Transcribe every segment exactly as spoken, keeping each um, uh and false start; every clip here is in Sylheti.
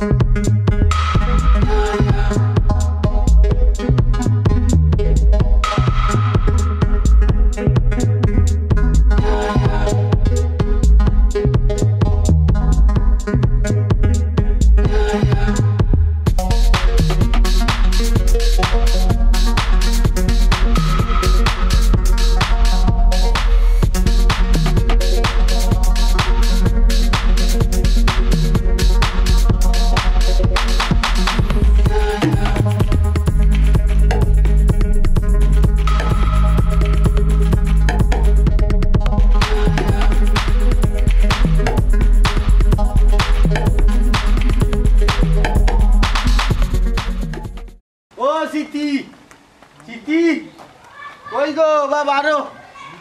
ও city, city, কই গো বা বারো?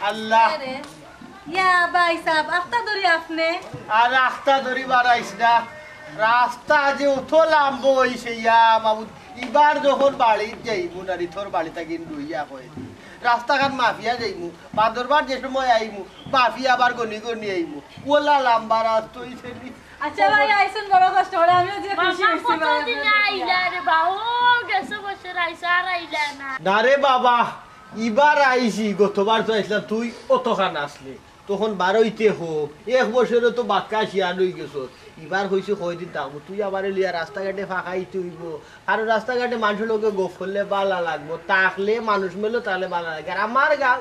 আল্লাহ। আরে, ইয়া ভাই সাহেব, আস্তা ধরি আপনে? আর আস্তা ধরি বাড়াইস না। রাস্তা যে অত লাম্ব অইছে, ইয়া মাবুদ, ইবার যখন বাড়িত যাইমু, নানি তোর বাড়ি থাকি রইয়া কই। রাস্তাখান মাফিয়া যাইমু, বাদরবার যে সময় আইমু, মাফিয়া আবার গনি গনি আইমু। ওলা লাম্বা রাস্তা অইছে নি। আচ্ছা ভাই, আইছইন বড় কষ্ট করি, আমিও যে খুশি মামা, অইছি ভাই, কতদিন আপনার আইলা রে বা? ও, গেছে বছর আইছো, আর আইলা না। না রে বাবা, ইবার আইছি, গতবার তো আইছলাম, তুই অতখান আছলে, তখন বারইতে হোক, এক বছরে তো বাক্কা শিয়ান অইগেছস। ইবার কইছি কয়দিন থাকমু, তুই আমারে লইয়া রাস্তাঘাটে ফাঁকাইতে অইবো, কারণ রাস্তাঘাটে মানষর লগে গফ করলে বালা লাগবো, থাকলে মানুষ মেলো, তাইলে বালা লাগে। আর আমার গাঁও,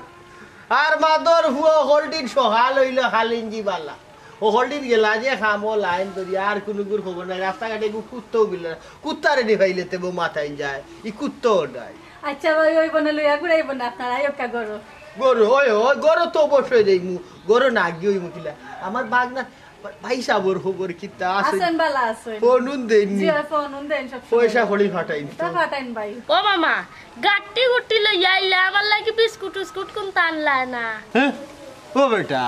আর মাদর ফুয়া হকলদিন সকাল অইলে খালিঞ্জি বালা। ও হকলদিন গেলা যে খামো লাইন ধরি, আর কুনুগুর খবর নাই। রাস্তাঘাটে এগু কুত্তাও বিলে না। কুত্তারে নি পাইলে তেবো মাথাইন যায়, ই কুত্তাও নাই। আচ্ছা ভাই, ওই বনে লইয়া ঘুরাইবো না আপনারা, আইও কা গরো। গরো, ওই, ওই, গরো তো অবশ্যই যাইমু। গরো না গিয়া অইমু কিলা? আমার বাগনা, ভাই সাবর খবর কিতা আছে? আছইন, বালা আছইন। ফোন উন দেইন নি? জি, ফোন উন দেইন সব সময়। পয়সা কড়ি ফাটাইন তো? তা ফাটাইন ভাই। ও মামা, গাট্টি গুট্টি লইয়া আইলা, আমার লাগি বিস্কুট উস্কুট কুনতা আনলা না? হ্যাঁ? ও বেটা,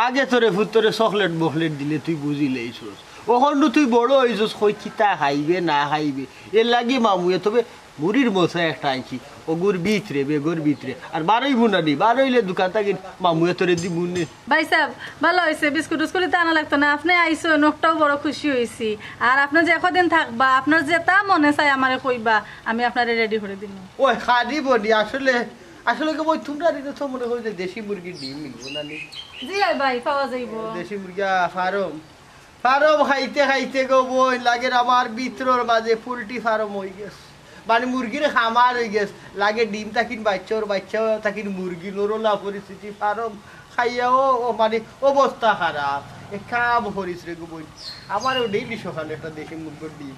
আগে তোরে ফুত তোরে চকলেট বকলেট দিলে তুই বুঝিলেইছস। অখন তো তুই বড় অইছস, কই কিতা খাইবে না খাইবে। এর লাগি মামুয়ে তবে মুড়ির মশা একটা আনছি, অগুর ভিতরে, বেগর ভিতরে। আর বারইমু না নি, বারইলে দোকান থাকি মামুয়ে তোরে দিমু নে। ভাই সাহেব, বালা অইছে, বিস্কুট উস্কুট ইতা আনা লাগতো না। আপনে আইছইন, অকটাউ বড় খুশি অইছি। আর আপনে যে কদিন থাকবা, আপনার যেতা মনে চায় আমারে কইবা, আমি আপনারে রেডি করি দিমু। ওই খাদি বডি, আসলে, আসলে কি ওই তুমরার ইনো তো মনে করি যে দেশি মুরগির ডিম মিলবো না নি? জি অয় ভাই, পাওয়া যাইবো। দেশি মুরগি, আ, ফার্ম, ফার্ম খাইতে খাইতে গো বইন, লাগের আমার ভিতরর মাঝে পোল্ট্রি ফার্ম অইগেছে, মানে মুরগির খামার অইগেছে। লাগে ডিম থাকি বাইচ্চা, অর বাইচ্চা থাকি মুরগি, নরলা পরিস্থিতি, ফার্ম খাইয়াও, ও, মানে অবস্থা খারাপ। এক কাম করিস রে গো বইন, আমারেও ডেইলি সকালে একটা দেশি মুরগির ডিম,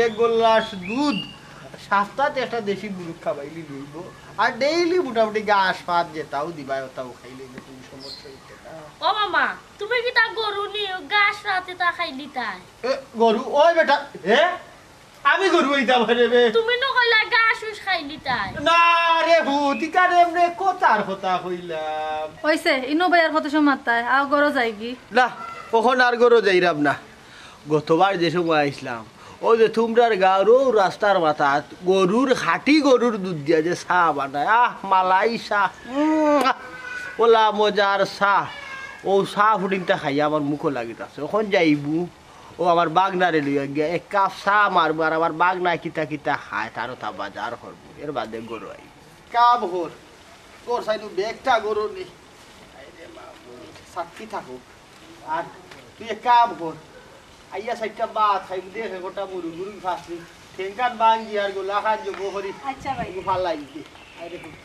এক গ্লাস দুধ, সপ্তাত একটা দেশি মুরগ খাবাইলে অইবো। আর ডেইলি মোটামুটি ঘাস পাত যেতাও দিবায়, অতাও খাইলে কুনু সমস্যা অইতো না। ও মামা, তুমি কিতা গরু নি, ঘাস পাত ইতা খাইলিতায়? এ, গরু? ওই বেটা, এ? আমি গরু অইতাম পারি বে? তুমি নু কইলা ঘাস উস খাইলিতায়। না রে ফুত, ইখান এমনে কথার কথা কইলাম। অইছে, ইনো ভাই আর কত সময় মাততায়, আও গরো যাইগি। না, অখন আর গরো যাইরাম না। গতবার যে সময় আইছলাম, অউ যে তুমরার গাঁওর অউ রাস্তার মাথাত গরুর, খাঁটি গরুর দুধ দিয়া যে চা বানায়, আহ, মালাই চা, উম, আহ, অলা মজার চা। অউ চা ফুটিনতা খাইয়া আমার মুখো লাগিতাছে। অখন যাইমু, অউ আমার বাগনারে লইয়া গিয়া এক কাপ চা মারমু, আর আমার বাগনায় কিতা কিতা খায়, তারও তা বাজার করমু, এর বাদে গরো আইমু। কাম কর, তোর সাইডু ব্যাগটা গরো নি। আরে বাবু, সাক্ষী থাকুক। আর তুই এক কাম কর, আইয়া চাইরটা ভাত খাইমু, দেখ একটা মুরগ, মুরগ ফাসলি, ঠেংখান ভাঙ্গি আর গলাখান জবো করি। আচ্ছা ভাই। এগু ফালাই দে। আরে বাবু।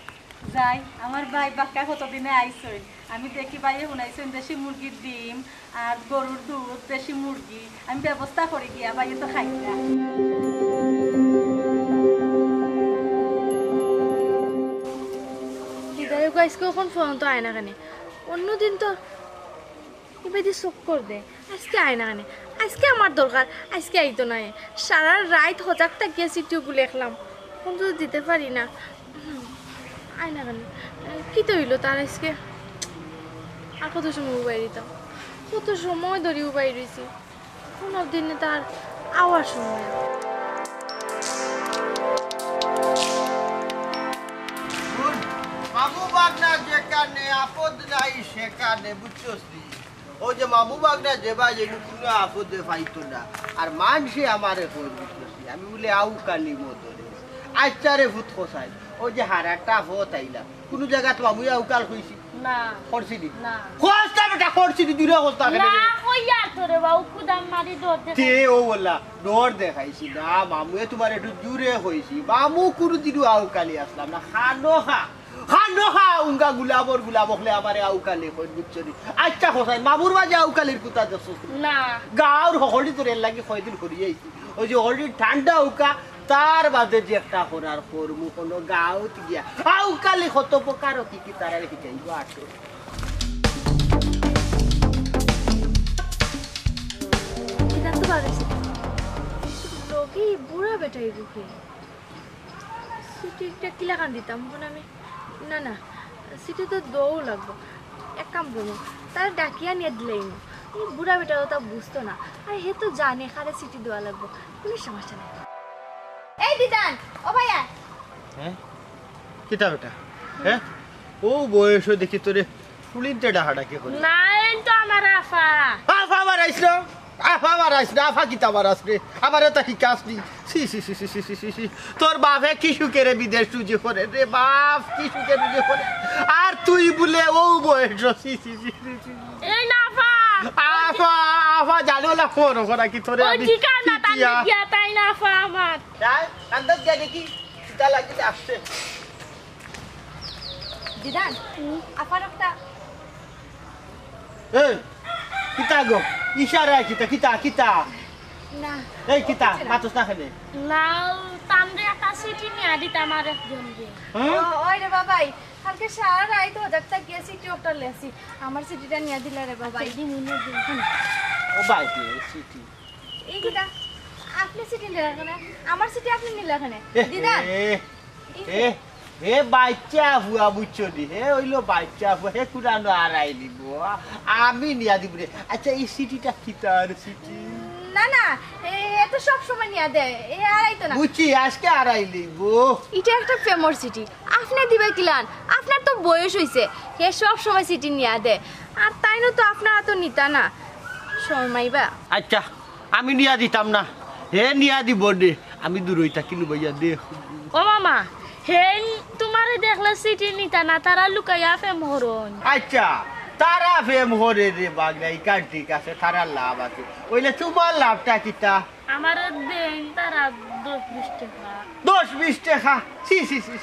যাই, আমার ভাই বাক্কা কতদিনে আইছইন। আমি দেখি ভাইয়ে হুনাইছইন দেশি মুরগির ডিম, আর গরুর দুধ, দেশি মুরগি, আমি ব্যবস্থা করি গিয়া, ভাইয়ে তো খাইতা। কিতা রে গো, আইজকে অখন পর্যন্ত আয় না কেনে? অন্যদিন তো ইবাদি চক্কর দে, আইজকে আয় না কেনে? আইজকে আমার দরকার, আইজকে আইতো নায়। সারা রাইত হজাগ থাকিয়া চিঠিও গুলেখলাম, কুন্তা তো দিতে পারি না। হুম, আয় না কেনে? এ, কিতা অইলো তার আইজকে? আর কত সময় উবাই রইতাম? কত সময় ধরি উবাই রইছি, কুনু দিনে তার আওয়ার সময়। হুন, বাবু বাগনা যেখানে, আপদ নাই সেখানে, বুঝছস নি? ও যে মামু বাগনা যে বা যে কুনু আপদে পাইতো না, আর মানষে আমারে কইর বুঝছস নি, আমি বুলে আউকালি মদরে। আচ্ছা রে ফুত কসাই, ও যে হারাটা ফত আইলা, কুনু জাগাত মামুয়ে আউকাল কইছি? না। করছি নি? না। কস না বেটা, করছি নি, দূরে কস না কেনে না, রে? কইয়ার তো রে বাউ, কুদাম মারি ডর দেখাই। তে ও বলা, ডর দেখাইছি না, মামুয়ে তুমারে একটু জুরে কইছি। মামু কুনুদিনও আউকালি আছলা না, খানো খা। খানো খা, উঙ্গা গুলামর গুলাম অকলে আমারে আউকালি কইন, বুঝছো নি? আচ্ছা, কসাই, মামুর মাঝে আউকালির কুতা দেখছস নি? না। গাউর হকলটি তোর এর লাগি কয়দিন করি আইছি। ওই যে হকলটি ঠান্ডা উকা, তার বাদে যে একটা করার করমু কুনু গাউত গিয়া। আউকালি কত প্রকার ও কি কি তারারে হিকাইবো আসো। কিতা তো বারইছে? লগি বুড়া বেটাই বুকে। চিঠিটা কিলাখান দিতাম অখন আমি? না, না, চিঠি তো দেওয়াউ লাগবো। এক কাম করমু, তারে ডাকিয়া নিয়া দিলাইমু। ই বুড়া বেটা অতা বুঝতো না, আর হে তো জানে কারে চিঠি দেওয়া লাগবো, কুনু সমস্যা নাই। এই দিদান, ও ভাইয়া। হ্যাঁ? কিতা বেটা? হ্যাঁ? ও বয়সো দেখি তোরে পুলিনতে ডাকাডাকি করে। না, এইন তো আমার আফা। আফা মারাইস না, আফা মারাইস না, আফা কিতা মারাস রে? আমারে তো হিকাস নি। ছি, ছি, ছি। তোর বাফে কি সুখে রে বিদেশ রুজি করে রে বাফ, কি সুখে রুজি করে। আর তুই বুলে ও বয়সো, ছি, ছি, ছি। এই না আফা। আফা, আফা জানো না ফোন করা কি তোরে ওই আমি ঠিকানা তান পিটিয়া। গিয়া তাই না আফা আমার। তাই? কান্দাত গিয়া দেখি, কিতা লাগি আসছে। দিদান, আফার একটা এই, কিতা গো? ইশারা কিতা, কিতা, কিতা? না। এই কিতা? কিচ্ছু না। মাতস না কেনে? না, তানরে একটা চিঠি নিয়া দিতাম আর একজনরে। হ্যাঁ? ও, ওই রে বাবাই, কালকে সারা রাইত হজাক থাকিয়া চিঠি একটা লেছি। আমার চিঠিটা নিয়া দিলা রে বাবাই। দিমু নে, দিমু। ও ভাই, এই চিঠি। এই কিতা? আপনে চিঠি নিলা কেনে? আমার চিঠি আপনে নিলা কেনে? এ, দিদান। এ, এ, এ, বাইচ্চা ফুয়া বুঝছো নি? হে অইলো বাইচ্চা ফুয়া, হে কুনানো আড়াই নিব। আমি নিয়া দিব রে। আচ্ছা, এই চিঠিটা কিতার চিঠি? না, না, এ, এ তো সব সময় নিয়া দেয়। এ আড়াইতো না। বুঝছি, আজকে আড়াই লইব। ইটা একটা প্রেমর চিঠি। আপনে দিবা কিলান? আপনার তো বয়স হইছে। হে সব সময় চিঠি নিয়া দেয়। আর তাইনও তো আপনার তো নিতা না। শর্মাইবা। আচ্ছা, আমি নিয়া দিতাম না, হে নিয়া দিব দে। আমি দূরই থাকি লুবাইয়া দে। ও মামা, হে তুমারে দেখলে চিঠি নিতা না, তারা লুকাইয়া প্রেম হরইন। আচ্ছা, তারা প্রেম হরে রে বাগনা, ইকান ঠিক আছে, তারার লাভ আছে। অইলে তুমার লাভটা কিতা? আমারে দেইন তারা দশ বিশ টেকা। দশ বিশ টেকা? ছি, ছি, ছি।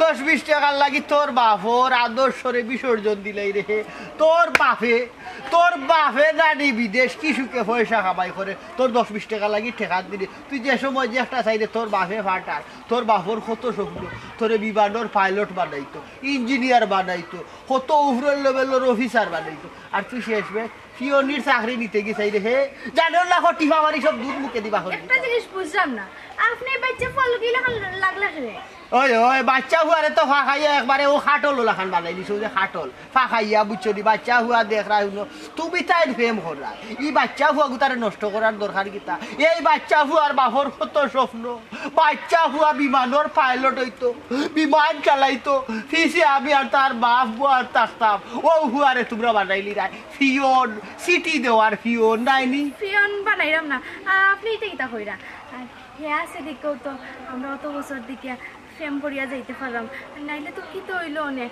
দশ বিশ টেকার লাগি তোর বাফর আদর্শরে বিসর্জন দিলাই রে। তোর বাফে, তোর বাফে জানি বিদেশ কি সুখে পয়সা কামাই করে, তোর দশ বিশ টেকার লাগি টেকা দিলে। তুই যে সময় যে একটা চাইরে তোর বাফে ফাটার, তোর বাফর কত স্বপ্ন, তোরে বিমানর পাইলট বানাইতো, ইঞ্জিনিয়ার বানাইতো, কত উপরের লেভেলর অফিসার বানাইতো। আর তুই শেষ বে পিওনির চাকরি নিতে গেছাই রে হে। জানোর না, টিফা মারি সব দুধ মুখে দিবা হল। একটা জিনিস বুঝলাম না, আপনে বাচ্চা ফল গিলা লাগলা কেনে? ওই, ওই, বাচ্চা হুয়ারে তো ফাঁকাইয়া একবারে ও খাটল ওলাখান বানাই দিছে, ও যে খাটল। ফাঁকাইয়া, বুঝছো নি? বাচ্চা হুয়া দেখ রায় হুনো, তুমি তাইর প্রেম কররা। ই বাচ্চা হুয়া গুতারে নষ্ট করার দরকার কিতা? এই বাচ্চা হুয়ার বাফর কত স্বপ্ন। বাচ্চা হুয়া বিমানর পাইলট হইতো, বিমান চালাইতো। পিছে আমি আর তার বাফ বুয়া আর থাকতাম। ও হুয়ারে তুমরা বানাইলিরায় পিওন, চিঠি দেওয়ার পিওন, নায়নি? পিওন বানাইরাম না। আ, আপনে ইটা কিতা কইরা? আ, হে আছে দেখিয়াউ তো আমরা অত বছর দেখিয়া প্রেম করিয়া যাইতে পারলাম, নাইলে তো কিতা অইলো অনে, আ,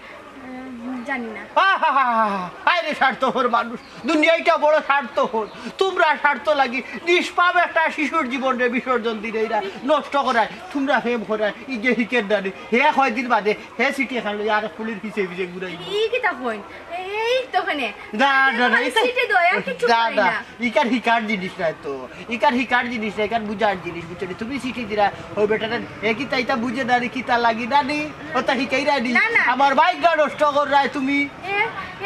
জানি না। আহাহাহা, হায় রে স্বার্থপর মানুষ, দুনিয়াটা বড় স্বার্থপর। তুমরা স্বার্থ লাগি নিষ্পাপ একটা শিশুর জীবনরে বিসর্জন দিরায়, নষ্ট করায়, তুমরা প্রেম করায়, ই যে হিকের দানি, হে কয়দিন বাদে হে চিঠি এখান লইয়া আর ফুলির পিছে পিছে ঘুরাইব। ই কিতা কইন? এই তো ওখানে। না, না, না, খালি ইটা চিঠি দেয়, আর কিচ্ছু না, পাই না, না। ইকার হিকার জিনিস নায় তো। ইকার হিকার জিনিস না, ইকার বুঝার জিনিস, বুঝছো নি? তুমি চিঠি দিরা, ও বেটারে, এ কিতা ইতা বুঝে না রে, কিতা লাগি না নি? ওটা হিকাইরা নি। না, না। আমার বাইকটা নষ্ট কররায় তুমি। এ,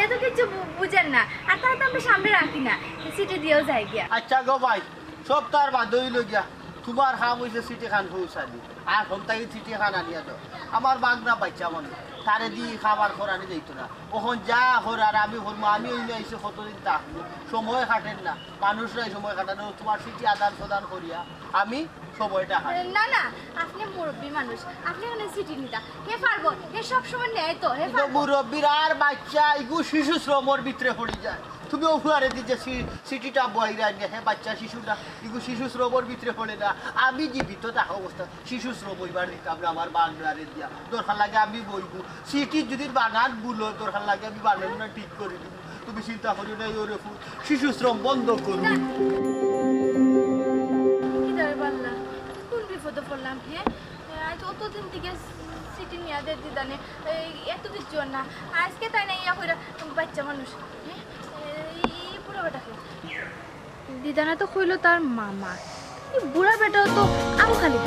এ তো কিচ্ছু বু-, বুঝের না। আর তারা তো আমরা সামনে রাখি না। চিঠি দিয়াউ যায় গিয়া। আচ্ছা গো ভাই, সব তার বাদ অইলো গিয়া। তুমার কাম অইছে চিঠি খান পৌঁছানি। আর হন তাই চিঠি খান আনিয়া দেও। আমার বাগনা বাচ্চা মানুষ, তারে দি খাবার করানি যাইতো না। অখন যা করার আমি করমু, আমি অইলে আইছি কতদিন থাকমু। সময় কাটের না, মানুষ নাই সময় কাটানো, তুমার চিঠি আদান প্রদান করিয়া আমি সময়টা কাটাই। না, না, আপনে মুরব্বি মানুষ, আপনে অনে চিঠি নিতা। হে পারবো, হে সব সময় নেয় তো, হে পারবো। মুরব্বির আর বাচ্চা, ইগু শিশু শ্রমর ভিতরে পড়ি যায়। তুমি অউ ফুয়ারে দি যে সি-, সিটিটা বইরায় নি, হে বাচ্চা শিশু না, ইগু শিশু শ্রমর ভিতরে পড়ে না। আমি জীবিত থাকা অবস্থা শিশু শ্রম অইবার দিতাম না আমার বাগনারে দিয়া। দরকার লাগে আমি বইবো। সিটি যদি বানান ভুল অয়, দরকার লাগে আমি বানান না ঠিক করি দিমু। তুমি চিন্তা করিও না, ওরে ফুল, শিশু শ্রম বন্ধ করো। কিতা রে বাল্লা, কোন বিপদো পড়লাম হে? আইজ অতদিন থাকি সিটি নিয়া দের দিদানে, এই এত দিন জোর না। আইজকে তাইন আইয়া কইরা বাচ্চা মানুষ, হে? এই বুড়া বেটা কে? দিদানে তো কইলো তার মামা। এই বুড়া বেটাও তো আউকালি।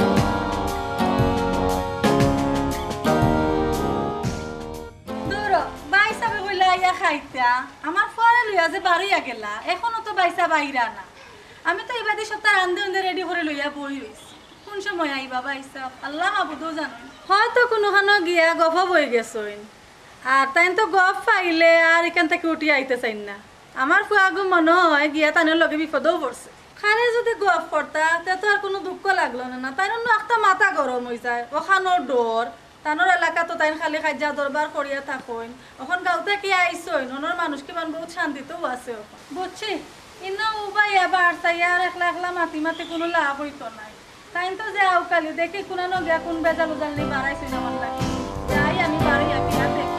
দূর, ভাইসাবে কইলা আইয়া খাইতা। আমার ফুয়ারে লইয়া যে বারইয়া গেলা, এখনো তো ভাইসাব আইরা না। আমি তো ইবাদি সবতা রান্ধে উন্ধে রেডি করি লইয়া বই রইছি। কোন সময় আইবা ভাইসাব? আল্লাহ মাবুদও জানইন। হয়তো কুনুখানো গিয়া গফ বই গেছইন। আর তাইন তো গফ পাইলে আর ইখান থাকি উঠি আইতা চাইন না। আমার ফুয়াগু মনো অয় গিয়া তানর লগে বিপদও পড়ছে। খালি যদি গফ করতা, তে তো আর কুনু দুঃখ লাগলো না, না। তাইন অন্য একটা মাথা গরম অই যায়, অখানো ডর। তানর এলাকাত তো তাইন খালি কাইজ্জা দরবার করিয়া থাকইন। অখন গাঁও থাকি আইছইন, অনর মানুষ কিমান বউত শান্তিতেও আছে অখন। বুঝছি, ইনো উবাইয়া বার চাইয়া আর একলা একলা মাতি মাতি কুনু লাভ অইতো নায়। তাইন তো যে আউকালি, দেখি কুনানো গিয়া কুন বেজাল উজাল নি বাড়াইছইন আমার লাগি। যাই আমি বাড়ি আপিয়া দেখি।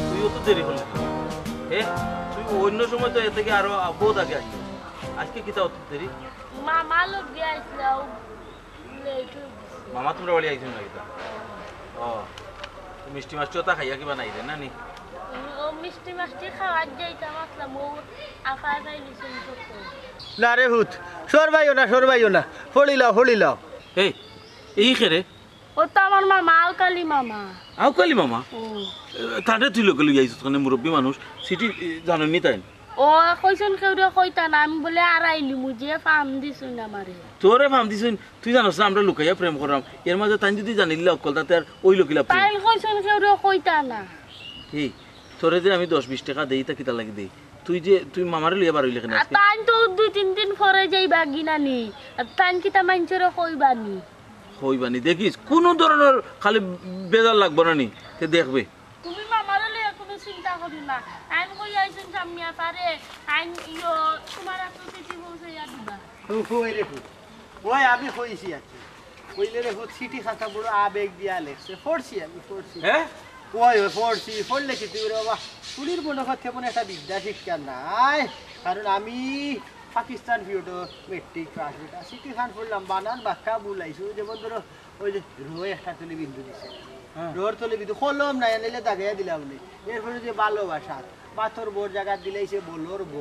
তুই অত দেরি করলে কেনে? এ, তুই অন্য সময় তো এর থাকি আরো বউত আগে আসতে। আইজকে কিতা অত দেরি? মামা লগে আইছলা, ও লেট অই গেছে। মামা তুমরার বাড়ি আইছইন না কিতা? ও, তো মিষ্টি মাষ্টি অতা খাইয়া কিবা নাই রে, না নি? ও মিষ্টি মাষ্টি খাওয়ার যাইতাম আসলাম, ও আফায় পাইলিছইন তো। না রে ফুত, সরবাইও না, সরবাইও না, ফড়িলাও, ফড়িলাও। এই, এই কে রে? ও তো আমার মামা, আউকালি মামা। আউকালি মামা? ও। এ, তারে তুই লগে লইয়া আইছস কেনে, মুরব্বি মানুষ, সিটি, এ, জানইন নি তাইন? ও কইছইন কেউরে কইতা না, আমি বুলে আড়াইলিমু যে ফাম দিছইন আমারে। তোরে ফাম দিছইন? তুই জানস না আমরা লুকাইয়া প্রেম কররাম, এর মাঝে তাইন যদি জানিলিলা অকল, তাতে আর অইলো কিলা প্রেম? তাইন কইছইন কেউরে কইতা না। এই, তোরে যে আমি দশ বিশ টেকা দেই, ইতা কিতার লাগি দেই? তুই যে, তুই মামারে লইয়া বারইলে কেনে আর আইজকে? তাইন তো দুই তিন দিন পরে যাইবা গি নানি, আর তাইন কিতা মাইনষরে কইবা নি? কইবা নি, দেখিস, কুনু ধরনর খালি বেজাল লাগবো না নি, তে দেখবে। তুমি মামারে লইয়া কুনু চিন্তা করিও না, তাইন কইয়া আইছইন সাম্মিয়া পারে, তাইন ইয়ো, তুমার আতো চিঠি পৌঁছাইয়া দিবা। ও, ওই রে, ওই আমি কইছি আর কি। কইলে রে, চিঠি খাতা বড় আবেগ দিয়া লেখছে, পড়ছি আমি, পড়ছি। হ্যাঁ? ওই, ওই, পড়ছি, পড়লে কি তুই রে বাবা? চুরির মনে হয় তেমন একটা বিদ্যা শিক্ষা নাই, কারণ আমি পাকিস্তান পিরিয়ডো মেট্রিক পাস, বেটা। চিঠি খান পড়লাম, বানান বাক্কা ভুল আইছে। ওই যেমন ধরো, ওই যে র একটা তলে বিন্দু দিছে। হ্যাঁ। রর তলে বিন্দু, কলম নাই, আনিলে দাগাইয়া দিলাম নে। এরপরে যে ভালোবাসা, বাতর বর জাগাত দিলাইছে বলর ব।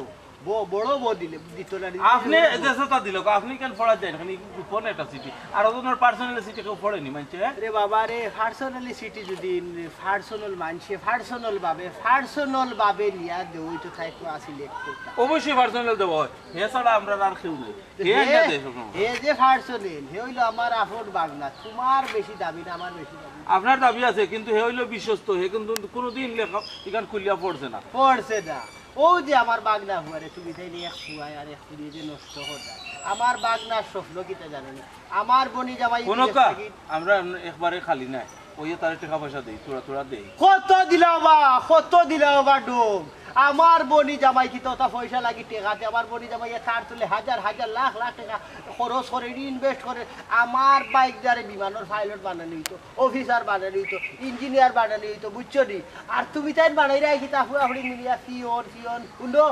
ব, বড় ব দিলে, দিত না, দিলে আপনি বড় ব। যে সেটা দিল, আপনি কেন পড়া যায় না? এখানে গোপন একটা চিঠি। আর ওজনের পার্সোনাল চিঠি কেউ পড়েনি, মানছে, হ্যাঁ? রে বাবা রে, পার্সোনালি চিঠি যদি পার্সোনাল মানষে পার্সোনাল ভাবে, পার্সোনাল ভাবে নিয়া দেওই তো তাই তো আসি লেখ করতাম। অবশ্যই পার্সোনাল দেওয়া হয়, এছাড়া আমরা আর কেউ নেই। হে হে, আইনা দেয় সবসময়। হে যে পার্সোনাল, হে অইলো আমার আপন বাগনা, তোমার বেশি দাবি না, আমার বেশি দাবি। আপনার দাবি আছে, কিন্তু হে অইলো বিশ্বস্ত, হে কিন্তু কোনোদিন লেখা এখান খুলিয়া পড়ছে না। পড়ছে না। ও যে আমার বাগনা ফুয়ারে, তুমি তাই এক ফুয়ায় আর এক ফুড়িয়ে যে নষ্ট করতা। আমার বাগনার স্বপ্ন কিতা জানো না? আমার বনি জামাই কোনো বিদেশ কা-, থাকি আমরা একবারে খালি নাই, ওই তারে টেকা পয়সা দেই, থোড়া থোড়া দেই। কত দিলাও বা, কত দিলাও বা ডোম। আমার বনি জামাই কিতা অতা পয়সা লাগি টেকা দে, আমার বনি জামাই তার তুলে হাজার হাজার লাখ লাখ টেকা খরচ করে, ইনভেস্ট করে। আমার বাইক দ্বারে বিমানর পাইলট বানানি অইতো, অফিসার বানানি অইতো, ইঞ্জিনিয়ার বানানি অইতো, বুঝছো নি? আর তুমি তাই বানাইরায় কিতা ফুয়া ফুড়ি মিলিয়া পিয়ন, পিয়ন, হুনো,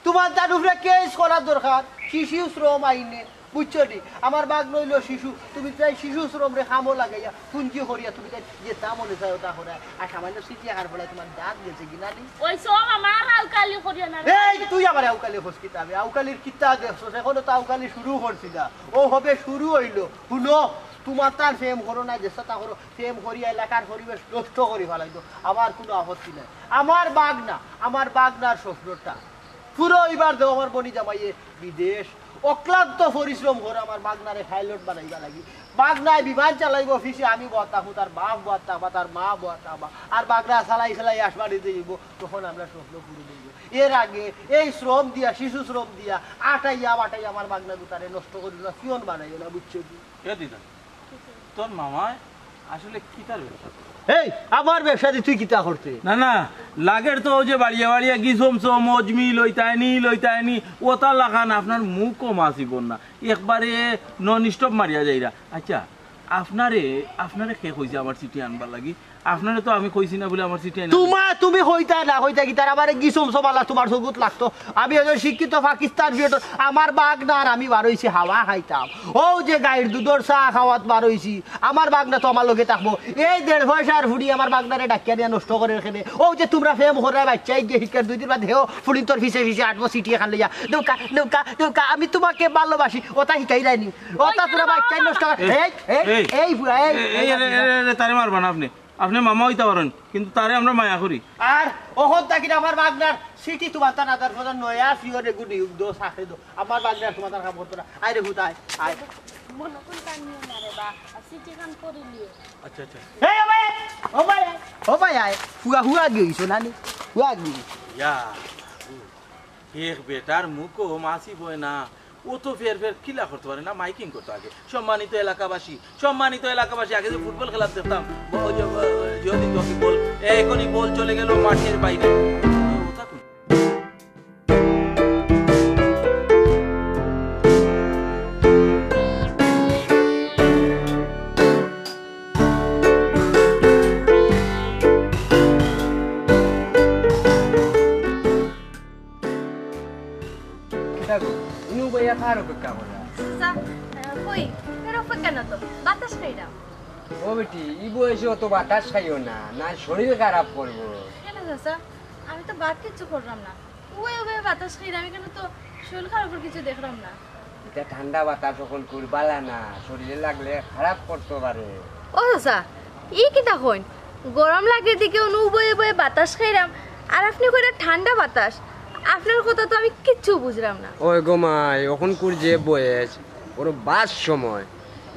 তোমার তার উপরে কেস করার দরকার, শিশু শ্রম আইনে, বুঝছো নি? আমার বাগনা অইলো শিশু, তুমি তাই শিশু শ্রমরে কামো লাগাইয়া, পুঞ্জি করিয়া তুমি তাই যেতা মনে চায় অতা করায়, আর সামান্য চিঠি আহার ফলে তোমার দাঁত গেছে কি না নি? ওই সব আমার আউকালি করিয়া না রে। এই, তুই আবার আউকালি খোঁজ কিতা হবে? আউকালির কিতা দেখছো? এখনো তো আউকালি শুরু করছি না, ও হবে শুরু অইলো। হুনো, তোমার তার প্রেম করো না, যেতা করো, প্রেম করিয়া এলাকার পরিবেশ নষ্ট করি ফালাইতো, আমার কোনো আপত্তি নাই। আমার বাগনা, আমার বাগনার স্বপ্নটা পুরো অইবার দেও আমার বনি জামাইয়ে বিদেশ, অক্লান্ত পরিশ্রম করে আমার বাগনারে পাইলট বানাইবার লাগি। বাগনায় বিমান চালাইবো, পিছে আমি বওয়াত থাকমু, তার বাপ বওয়াত থাকবা, তার মা বওয়াত থাকবা। আর বাগনা চালাই চালাই আসমানিত যাইবো, তখন আমরার স্বপ্ন পূরণ অইবো। এর আগে এই শ্রম দিয়া, শিশু শ্রম দিয়া, আটাইয়া বাটাইয়া আমার বাগনা গুতারে নষ্ট করিও না, পিয়ন বানাইও না, বুঝছো নি? এ দিদা, তোর মামায় আসলে কিতার ব্যবসা করে? এই, আমার ব্যবসাদি তুই কিতা করতে? না, না, লাগের তো অউ যে বাড়িয়া বাড়িয়া গিসম সম, অজমি, লইতায়নি, লইতায়নি, অতার লাখান আপনার মুখও মাছিবর না, একবারে নন স্টপ মারিয়া যাইরা। আচ্ছা, আপনারে, আপনারে কে কইছে আমার চিঠি আনবার লাগি? আপনারে তো আমি কইছি না বুলে আমার চিঠি আনবার লাগি। তুমা, তুমি কইতা না, কইতা কিতা, তার আমারে গিসম সম আলা তুমার চকুত লাগতো। আমি একজন শিক্ষিত পাকিস্তান ফিরত, আমার বাগনা আর আমি বারইছি হাওয়া খাইতাম। অউ যে গাইর দুধর চা খাওয়াত বারইছি, আমার বাগনা তো আমার লগে থাকবো। এই দেড় পয়সার ফুড়ি আমার বাগনারে ডাকিয়া নিয়া নষ্ট করের কেনে। অউ যে তুমরা প্রেম কররায়, বাইচ্চায় গিয়া হিকবার দুই দিন বাদে হেও ফুড়িন্তর পিছে পিছে আটবো চিঠি এখান লইয়া। দেউক্কা, দেউক্কা, দেউক্কা, আমি তুমাকে ভালোবাসি। অতা হিকাইরায়নি। অতা তুমরা বাইচ্চায় নষ্ট কর। এই, এই, এই, এই বুড়া, এই, এই, এই, এই, এই, এই, এই, তারে মারবা না আপনে। আপনে মামা অইতা পারইন, কিন্তু তারে আমরা মায়া করি। আর অখন থাকি আমার বাগনার চিঠি তুমার তার আদার প্রদান নয়া পিয়ন এগু নিয়োগ দো, চাকরি দো। আমার বাগনার তুমার তার কাম করতো না। আয় রে ভূত, আয়, আয়। মনো কুনতা নিও না রে বা, আর চিঠিখান পড়ি লিও। আচ্ছা, আচ্ছা। এই, ও ভাই, ও ভাই, ও ভাই, আয়। হুয়া, হুয়া গেইছো না নি? হুয়া গেইছো। ইয়া, এক বেটার মুখও মাছি বয় না। ও তো ফের ফের কিলা করতে পারে না, মাইকিং করতো আগে। সম্মানিত এলাকাবাসী, সম্মানিত এলাকাবাসী, আগে যে ফুটবল খেলা দেখতাম, ব-, ওই যে, ওই যে, ওই যে, বল, এখনই বল চলে গেল মাঠের বাইরে। ওটা কোন? কিতা গো? ইনু বইয়া কার অপেক্ষা কররা? চাচা, আহ, কই? এর অপেক্ষা না তো, বাতাস খাইরাম। ও বেটি, ই বয়সে অত বাতাস খাইও না, না শরীর খারাপ করবো। কেনে চাচা? আমি তো বাদ কিচ্ছু কররাম না। উবাই উবাই বাতাস খাইরাম, আমি কেনে তো শরীর খারাপর কিছু দেখরাম না। ইটা ঠান্ডা বাতাস অখন খুব বালা না, শরীরে লাগলে খারাপ করতো পারে। ও চাচা, ই কিতা কইন? গরম লাগের দেখি অনো উবাই উবাই বাতাস খাইরাম, আর আপনে কইরা ঠান্ডা বাতাস। আপনার কথা তো আমি কিচ্ছু বুঝরাম না। ওই গো মাই, অখনকুর যে বয়স, অর বাদ সময়।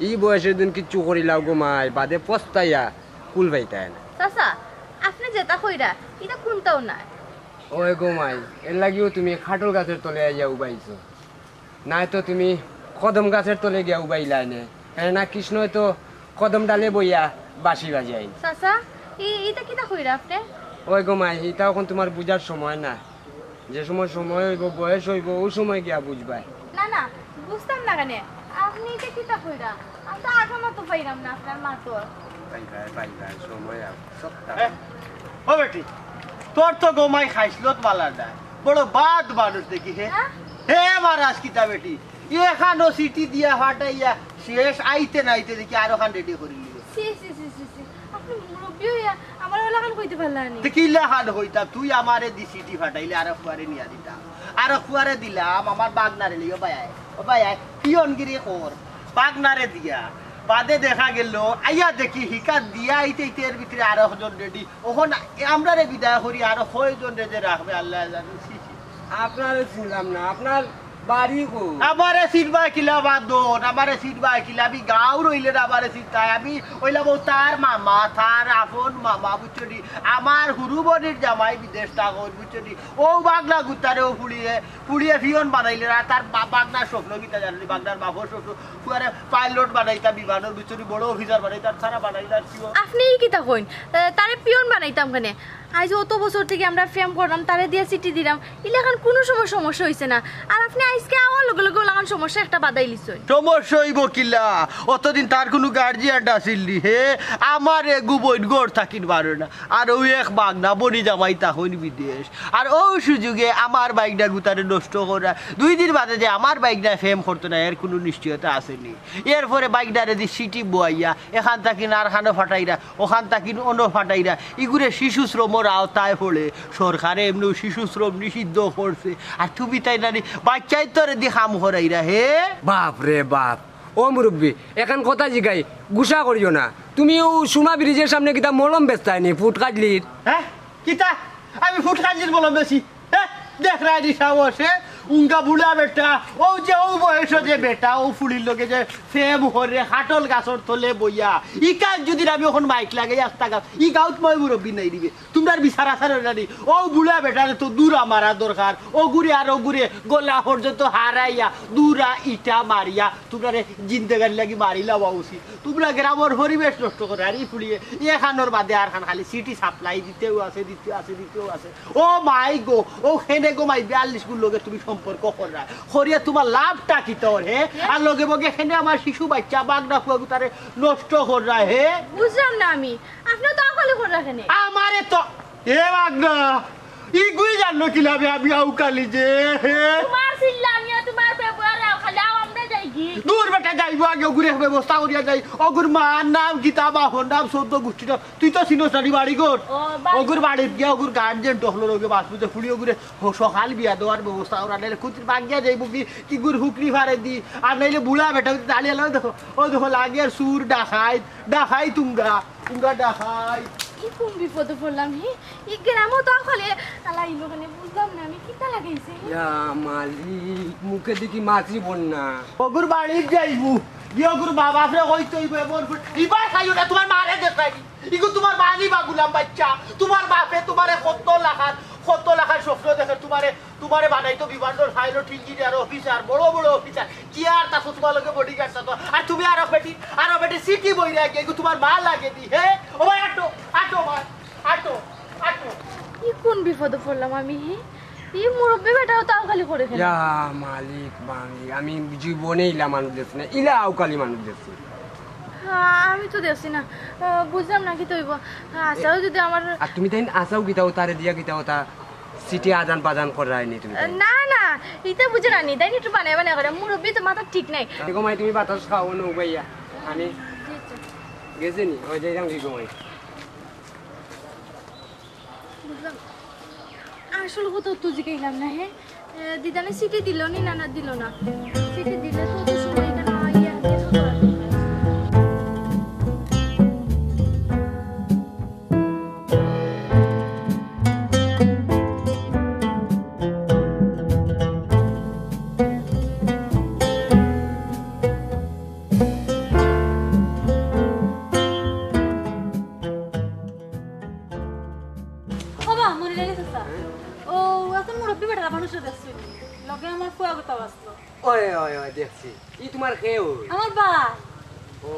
ই বয়সে যুদি কিচ্ছু করিলাও গো মাই, বাদে পস্তাইয়া কুল পাইতায় না। চাচা, আপনে যেতা কইরা, ইটা কুনতাও নায়। ওই গো মাই, এরলাগিউ তুমি কাটল গাছর তলে আইয়া উবাইছো। নায় তো তুমি কদম গাছর তলে গিয়া উবাইলায় নে। কেনে না, কৃষ্ণয় তো কদম ডালে বইয়া বাঁশি বাজাইন। চাচা, ই-, ইটা কিতা কইরা আপনে? ওই গো মাই, ইটা অখন তুমার বুঝার সময় না। যে সময় সময় অইবো, বয়স অইবো, অউ সময় গিয়া বুঝবায়। না, না, বুঝতাম না কেনে? আপনে ইটা কিতা কইরা? আমি তো আগামাতো পাইরাম না আপনার মাতর। পাইবায়, পাইবায়, সময় আউক, সব তা এ, ও বেটি, তোর তো গো মাই খাইছলত বালা নায়, বড় বাদ মানুষ দেখি হে। হ্যাঁ? হে মারাজ কিতা বেটি, এখানো চিঠি দিয়া ফাটাইয়া শেষ, আইতে না আইতে দেখি আরোখান রেডি করি নিবে। ছি, ছি, ছি, ছি, ছি। আপনে মুরব্বি অইয়া আমারে অলাখান কইতে পারলা নি? তে কিলাখান কইতাম, তুই আমারে দি চিঠি ফাটাইলে আরক ফুয়ারে নিয়া দিতাম। আরক ফুয়ারে দিলাম, আমার বাগনারে লইয়া। ও বাই আয়, ও বাই আয়, পিয়নগিরি কর, বাগনারে দিয়া। বাদে দেখা গেল, আইয়া দেখি হিকান দিয়া আইতে আইতে এর ভিতরে আরকজন রেডি। অখন আমরারে বিদায় করি, আরো কয়জন রেডি রাখবে আল্লায় জানে। ছি, ছি। আপনারে চিনলাম না, আপনার বাড়ি কই? আমারে চিনবায় কিলা বাদন, আমারে চিনবায় কিলা? আমি গাঁওর অইলে না আমারে চিনতায়, আমি অইলাম অউ তার মামা, তার আপন মামা, বুঝছো নি? আমার হুরু বইনর জামাই বিদেশ থাকইন, বুঝছো নি? অউ বাগনা গুতারে অউ ফুড়িয়ে, ফুড়িয়ে পিয়ন বানাইলে না, তার বা-, বাগনার স্বপ্ন কিতা জানো নি? বাগনার বাপর স্বপ্ন, ফুয়ারে পাইলট বানাইতা বিমানর, বুঝছো নি? বড় অফিসার বানাইতা, তারা বানাইলা পিয়ন। আপনে ই কিতা কইন? এ, তারে পিয়ন বানাইতাম কেনে? আইজ অত বছর থাকি আমরা প্রেম করলাম, তারে দিয়া চিঠি দিলাম, ইলাখান কুনু সময় সমস্যা অইছে না। আর আপনে আইজকে আওয়ার লগে লগে অলাখান সমস্যা একটা বাধাইলিছইন। সমস্যা অইবো কিলা? অতদিন তার কুনু গার্জিয়ান আছিল নি, হে? আমার এগু বইন ঘর থাকিন পারে না। আর অউ এক বাগনা বইনি জামাই থাকইন বিদেশ। আর অউ সুযোগে আমার বাইগনা গুতারে নষ্ট করা। দুই দিন বাদে যে আমার বাইগনায় প্রেম করতো না, এর কুনু নিশ্চয়তা আছে নি। এরপরে বাইগনারে দি চিঠি বওয়াইয়া, এখান থাকি আরখানো ফাটাইরা, অখান থাকি অনো ফাটাইরা, ইগুরে শিশু শ্রমর আওতায় পড়ে, সরকারে এমনেউ শিশু শ্রম নিষিদ্ধ করছে। আর তুমি তাই নানি বাইচ্চাইন্তরে দি কাম করাইরা, হে? বাপ রে বাপ, ও মুরব্বি, এখান কথা জিগাই, গুসা করিও না। তুমি অউ সুরমা ব্রিজর সামনে কিতা মলম বেচতায় নি, ফুট কাজলির? হ্যাঁ? কিতা? আমি ফুট কাজলির মলম বেচি? হ্যাঁ? দেখরায় নি সাহস, হে? উঙ্গা বুড়া বেটা, অউ যে অউ বয়সো যে বেটা, অউ ফুড়ির লগে যে প্রেম করে খাটল গাছর তলে বইয়া, ইকান যুদি আমি অখন মাইক লাগাই আস্তা গাছ, ই গাউত মই মুরব্বি নাই দিবে। তুমরার বিচার আচার অইলা নি? অউ বুড়া বেটারে তো দুরা মারা দরকার। অগুরে আর অগুরে গলা পর্যন্ত হারাইয়া, দুরা ইটা মারিয়া, তুমরারে জিন্দেগানির লাগি মারি লাওয়া উচিত। তুমরা গ্রামর পরিবেশ নষ্ট কররায়। আর ই ফুড়িয়ে এখানর বাদে আর খান খালি সিটি সাপ্লাই দিতেউ আছে, দিতেউ আছে, দিতেউ আছে। ও মাই গো, অউ কেনে গো মাই বিয়াল্লিশ গুর লগে তুমি সম্পর্ক কররায়। করিয়া তুমার লাভটা কিতা অর হে? আর লগে বগে কেনে আমার শিশু বাইচ্চা বাগনা ফুয়া গুতারে নষ্ট কররায় হে? বুঝলাম না আমি, আপনে তো আউকালি কররা কেনে? আমারে তো, এ বাগনা, ইগুই জানলো কিলা বে আমি আউকালি যে, হে? তুমার চিল্লানিয়া, তুমার ব্যবহার আউকালি, আও আমরা যাইগি। দূর বেটা, যাইবো আগে, অগুরে ব্যবস্থা করিয়া যাই। অগুর মার নাম কিতা, বাপর নাম, চৌদ্দ গুষ্টির নাম। তুই তো চিনস না নি বাড়িঘর। ও, বাড়ি। অগুর বাড়িত গিয়া অগুর গার্জিয়ান টহলর অগে বাস বুঝে ফুড়ি অগুরে হ-, সকাল বিয়া দেওয়ার ব্যবস্থা করা, নাইলে কুতির বাগিয়া যাইবো কি, কি গুর হুকরি ফারে দি, আর নাইলে বুড়া বেটা অইতে দাঁড়িয়ে আলো দেখো, ও দেখো লাগে আর চুর ডাকাইত, ডাকাইত তুমরা, তুমরা ডাকাইত। ই কুন বিপদো পড়লাম হে? ই গ্রামো তো আউকালি আলা ইলো কেনে বুঝলাম না আমি, কিতা লাগাইছে হে? ইয়া মালিক, মুখে দেখি মাছি বন্যা। অগুর বাড়িত যাইবো, গিয়া অগুর বাবারে কইতে অইবো, এমন ফুট-, ইবার খাইও না, তুমার মারে দেখাই। ইগু তুমার মা নি বা গুলাম বাইচ্চা, তুমার বাপে তুমারে কত লাখান, কত লাখান স্বপ্ন দেখে তুমারে, তুমারে বানাইতো বিমানর পাইলট, ইঞ্জিনিয়ার, অফিসার, বড় বড় অফিসার, চেয়ার তা তুমার লগে বডিগার্ড তা তো। আর তুমি আরো বেটি, আরো বেটি সিটি বইরা গিয়া, ইগু তুমার মা লাগে নি, হে? ও ভাই, আটো, আটো ভাই, আটো, আটো। ই কুন বিপদো পড়লাম আমি, হে? ই মুরব্বি বেটাও তো আউকালি করে কেনে? ইয়া মালিক, মালিক, আমি জীবনে ইলা মানুষ দেখছি না, ইলা আউকালি মানুষ দেখছি। হ্যাঁ, আমি তো দেখছি না। আহ, বুঝলাম না কিতা অইবো। হ্যাঁ, আচ্ছা, অউ যুদি আমার আর তুমি তাইন আছাও কিতা অতা, তারে দিয়া কিতা অতা, সিটি আদান প্রদান কররায় নি তুমি তাইন? না, না, ইতা বুঝে না নি, তাইন একটু বানাই বানাই করে। মুরব্বি তো মাথা ঠিক নাই। এ গো মাই, তুমি বাতাস খাও না উবাইয়া। আমি গেছে নি, ওই যাইরাম কি গো মাই? বুঝলাম। আসল কথা তো জিগাইলাম না, হে? এ, দিদানে সিটি দিলো নি, না, না, দিলো না। সিটি দিলে তো অত সময় এখানে আইয়া, এত তো আর ও বা, মনির আলী চাচা। ও, আজ তো মুরব্বি বেটারা মানুষরে দেখছইন নি। লগে আমার ফুয়া গুতাও আছলো। ওই, ওই, ওই, দেখছি। ই তুমার কেউ? আমার ভাই। ও,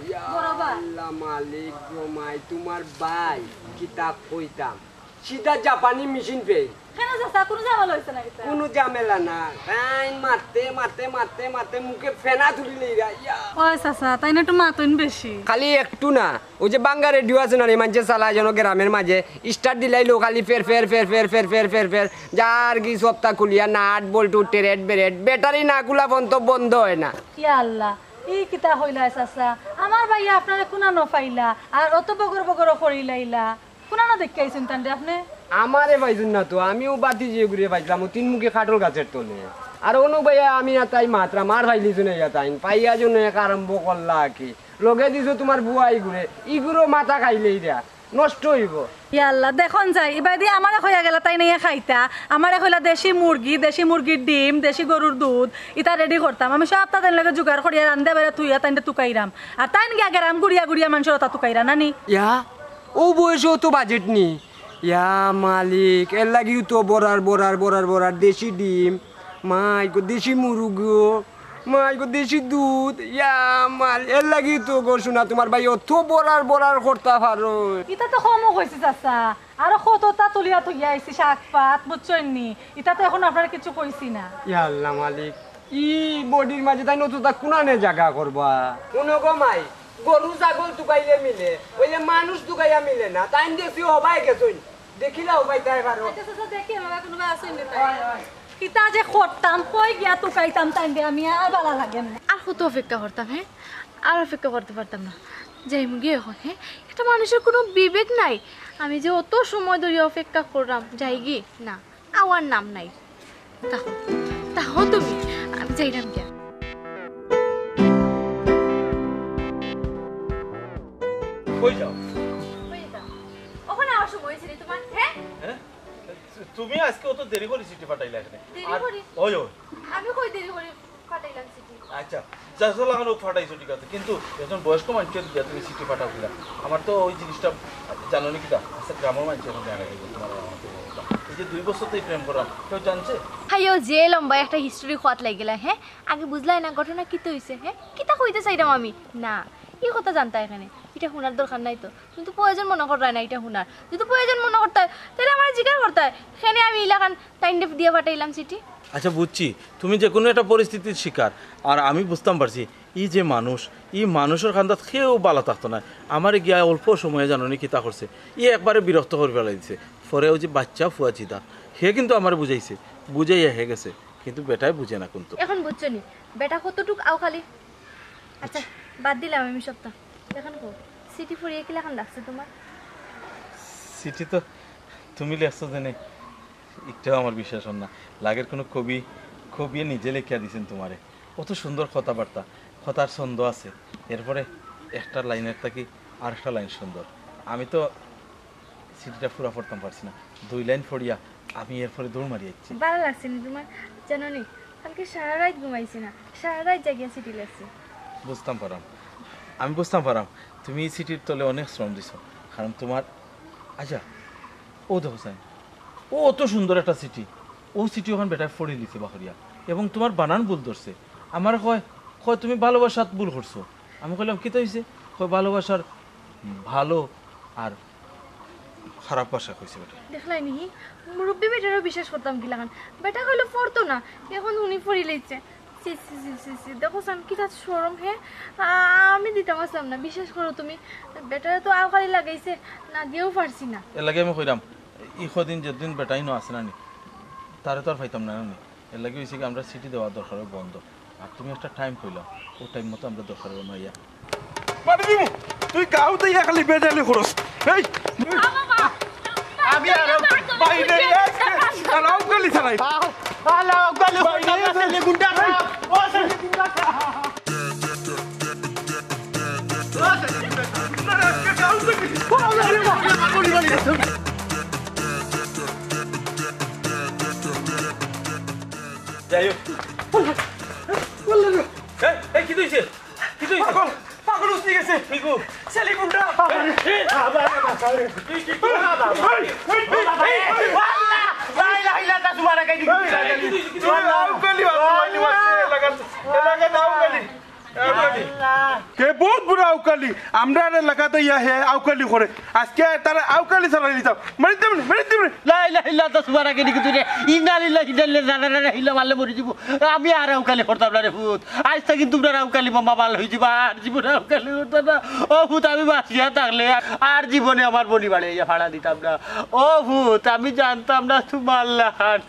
ইয়া বড় ভাই। আল্লাহ মালিক গো মাই, তুমার ভাই, কিতা কইতাম। সিধা জাপানি মেশিন ফেইল। কেনে চাচা, কুনু ঝামেলা অইছে না কিতা? কুনু ঝামেলা না। তাইন মাততে, মাততে, মাততে, মাততে মুখে ফেনা তুলিলাইরা। ইয়া। ওই চাচা, তাইন একটু মাতইন বেশি। খালি একটু না, অউ যে ভাঙ্গা রেডিও আছে না নি, মানষে চালায় যেন গ্রামর মাঝে, স্টার্ট দিলাইলেউ খালি ফের, ফের, ফের। যার কি সপ্তা খুলিয়া নাট, বল্টু, টেরেট, বেরেট, ব্যাটারি না খুলা পর্যন্ত বন্ধ অয় না। ইয়া আল্লাহ, ই কিতা কইলা চাচা? আমার ভাইয়ে আপনারে কুনানো পাইলা, আর অত বগর বগর করিলাইলা। কুনানো দেখিয়া আইছইন তানরে আপনে? আমারে পাইছইন না তো, আমিও বাতিজি অগুরে পাইছলাম, অউ তিনমুখী কাঠল গাছর তলে। আর অনু ভাইয়া আমি আর তাই মাতরাম, আর পাইলিছইন না ইয়া তাইন, পাইয়া যেন এক আরম্ভ করলা কি। লগে দিছো তুমার বুয়া ইগুরে, ইগুরও মাথা খাইলাইরা, নষ্ট অইবো। ইয়া আল্লাহ, দেখইন যাই, ইবায়দি আমারে কইয়া গেলা তাইন ইয়া খাইতা, আমারে কইলা দেশি মুরগি, দেশি মুরগির ডিম, দেশি গরুর দুধ, ইতা রেডি করতাম। আমি সব তাদের লগে জোগাড় করিয়া রান্ধিয়া বাড়িত থুইয়া তাইনরে তুকাইরাম। আর তাইন গিয়া গেরাম গুড়িয়া গুড়িয়া মানষর অতা তুকাইরা না নি? ইয়া, অউ বয়সো অত বাজেট নি? ইয়া মালিক, এরলাগিউ তো বড়ার, বড়ার, বড়ার, বড়ার, দেশি ডিম, মাই গো, দেশি মুরগো, মাই গো, দেশি দুধ, ইয়া মাল, এরলাগিউ তো গো সোনা, তুমার ভাই অত বড়ার, বড়ার করতা পারো। ইতা তো কমও কইছি চাচা, আরো কততা তুলিয়া থইয়া আইছি শাক পাত, বুঝছইন নি? ইতা তো অখন আপনারে কিচ্ছু কইছি না। ইয়া আল্লাহ মালিক, ই বডির মাঝে তাইন অততা কুনানে জাগা করবা? হুনো গো মাই, গরু ছাগল তুকাইলে মিলে, অইলে মানুষ তুকাইয়া মিলে না। তাইন দেখছি হবায় গেছইন, দেখিলাও ভাই তাই পারো। আচ্ছা, আচ্ছা, দেখি বাবা, কুনু বা আছইন নি তাই? অয়, অয়। কিতা যে করতাম, কই গিয়া তুকাইতাম তাইনরে আমি, আর ভালা লাগে না। আর কত অপেক্ষা করতাম, হে? আর অপেক্ষা করতে পারতাম না। যাইমুগি অখন, হে? একটা মানুষর কুনু বিবেক নাই। আমি যে অত সময় ধরি অপেক্ষা কররাম, যাইগি? না, আওয়ার নাম নাই। তাহো, তাহো তুমি, আমি যাইরাম গিয়া। কই যাও? কই যাও? অখন আওয়ার সময় অইছে নি তুমার, হে? হে? তুমি আজকে অত দেরি করি চিঠি পাঠাইলা এখানে? দেরি করি? ওই ওই। আমি কই দেরি করি পাঠাইলাম চিঠি? আচ্ছা, যা চলা অখন ফাটাইছো, ঠিক আছে, কিন্তু একজন বয়স্ক মানুষের দিয়া তুমি চিঠি পাঠাও কিনা? আমার তো ওই জিনিসটা জানো নি কিতা? আচ্ছা, গ্রামের মানুষ এখন জানে না তোমার আমার অবস্থা। এই যে দুই বছর তো এই প্রেম করাম, কেউ জানছে? হাইও, যে লম্বা একটা হিস্টরি খোয়াত লাগিলা। হ্যাঁ, আগে বুঝলাই না ঘটনা কিতা হইছে। হ্যাঁ, কিতা কইতে চাইরাম আমি? না, এই কথা জানতা এখানে, এটা হুনার দরকার নাই তো। কিন্তু প্রয়োজন মনে কররায় না এটা হুনার। যদি প্রয়োজন মনে করতায়, তাহলে আমার জিকার করতায়। এখানে আমি ইলাখান টাইম দিয়া পাঠাইলাম চিঠি। আচ্ছা, বুঝছি, তুমি যে কোনো একটা পরিস্থিতির শিকার। আর আমি বুঝতাম পারছি, ই যে মানুষ, ই মানুষর কান্দাত কেউ বালা থাকতো না। আমারে গিয়া অল্প সময়ে জানো নি কিতা করছে, ই একবারে বিরক্ত করি ফালাই দিছে। পরে ওই যে বাচ্চা ফুয়া জিদা, হে কিন্তু আমারে বুঝাইছে, বুঝাইয়া হে গেছে, কিন্তু বেটায় বুঝে না কিন্তু। এখন বুঝছো নি, বেটা কতটুক আউকালি। আচ্ছা, বাদ দিলাম আমি সবটা। এখন কও, চিঠি পড়িয়া কিলাখান লাগছে তোমার? চিঠি তো তুমি লেখছো জানে, একটাও আমার বিশ্বাস হয় না। লাগের কোনো কবি, কবিয়ে নিজে লেখিয়া দিছেন তোমারে। অত সুন্দর কথাবার্তা, কথার ছন্দ আছে, এরপরে একটা লাইনের থাকি আর একটা লাইন সুন্দর। আমি তো চিঠিটা পুরা পড়তাম পারছি না, দুই লাইন পড়িয়া আমি এরপরে দৌড় মারি আইছি। ভালা লাগছে নি তোমার? জানো নি, কালকে সারা রাইত ঘুমাইছি না, সারা রাইত জাগিয়া চিঠি লেখছি। বুঝতাম পারাম, আমি বুঝতাম পারাম, তুমি এই চিঠির তলে অনেক শ্রম দিছো, কারণ তোমার, আচ্ছা, ও দেখো সাইন, ও অত সুন্দর একটা চিঠি, ও চিঠি ওখান বেটায় পড়ি লিছে বাকরিয়া, এবং তোমার বানান ভুল ধরছে। আমার কয়, কয় তুমি ভালোবাসাত ভুল করছো। আমি কইলাম, কিতা হইছে? কয় ভালোবাসার ভালো আর খারাপ ভাষা কইছে বেটা। দেখলাই নিহি, মুরব্বী বেটারও বিশ্বাস করতাম কিলাখান। বেটা কইলো পড়তো না, এখন উনি পড়ি লইছে। ছি, ছি, ছি, ছি, ছি। দেখো সান, কিতা শরম হে। আ-, আমি দিতাম আসলাম না, বিশ্বাস করো তুমি। বেটারে তো আউকালি লাগাইছে, না দিয়াও পারছি না। এর লাগি আমি কইরাম, ই কদিন যেদিন বেটাইন আছে না নি, তারে তো আর পাইতাম না নি। এর লাগি হইছে কি, আমরা চিঠি দেওয়ার দরকার বন্ধ। আর তুমি একটা টাইম কইলাও, ও টাইম মতো আমরা দরকার অইলে আইয়া। মারি দিমু, তুই গাঁও দিয়া খালি বেজালি করস। এই, আমি আর বাইরে আউকালি চালাই। আল্লাহ আউকালি চালাই। বাইরে ছেলে গুন্ডা। ও ছেলে গুন্ডা। যাই হোক। এই, এই, কি হইছে? কি হইছে? পাগল, পাগল উঠে গেছে। কি গো? ছেলে গুন্ডা। এই, এই, এই, তুই কি করলি? এই, এই, এই, এই, আল্লাহ! লা ইলাহা ইল্লাল্লাহ, তোমার আগে দিকে। এই, কি হইছে? কি হইছে? আউকালি, আউকালি মারছে, এলাকার, এলাকার আউকালি। কে বহুত বুড়া আউকালি, আমরার এলাকাত ইয়া হে আউকালি করে। আজকে তারে আউকালি চালাই দিতাম। মারি দিমু নি, মারি দিমু নি। লা ইলাহা ইল্লাল্লাহ, তোমার আগে দিকে তুই রে। ইন্না লিল্লাহি ওয়া ইন্না ইলাইহি রাজিউন, মারলে মরি যাইমু। আমি আর আউকালি করতাম না রে পুত। আইজ থাকি তোমরা আউকালি মামা বাল হই যাইবা, আর জীবনে আউকালি করতাম না। ও পুত, আমি বাঁচিয়া থাকলে আর জীবনে আমার বনি বাড়ি ইয়া ভাড়া দিতাম না। ও পুত, আমি জানতাম না তোমার লাখান।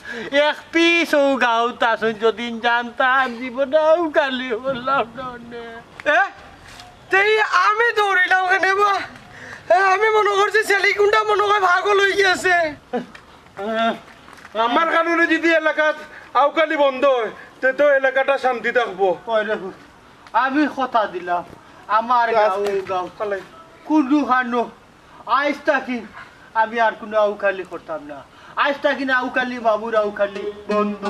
এক পিস ও গাঁওত আছইন, যদিন জানতাম জীবনে আউকালি করলাম না নে। এ? তেই আমি দৌড়িলাম কেনে বা? এ, আমি মনো করছি ছেলে গুন্ডা মনো কয় পাগল হই গেছে। আমার কারণে যদি এলাকাত আউকালি বন্ধ হয়, তে তো এলাকাটা শান্তি থাকবো। ওই রে, আমি কথা দিলাম, আমার গাঁও, গাঁও, কুনু খানো, আইজ থাকি আমি আর কুনু আউকালি করতাম না। আইজ থাকি না আউকালি, বাবুর আউকালি বন্ধ।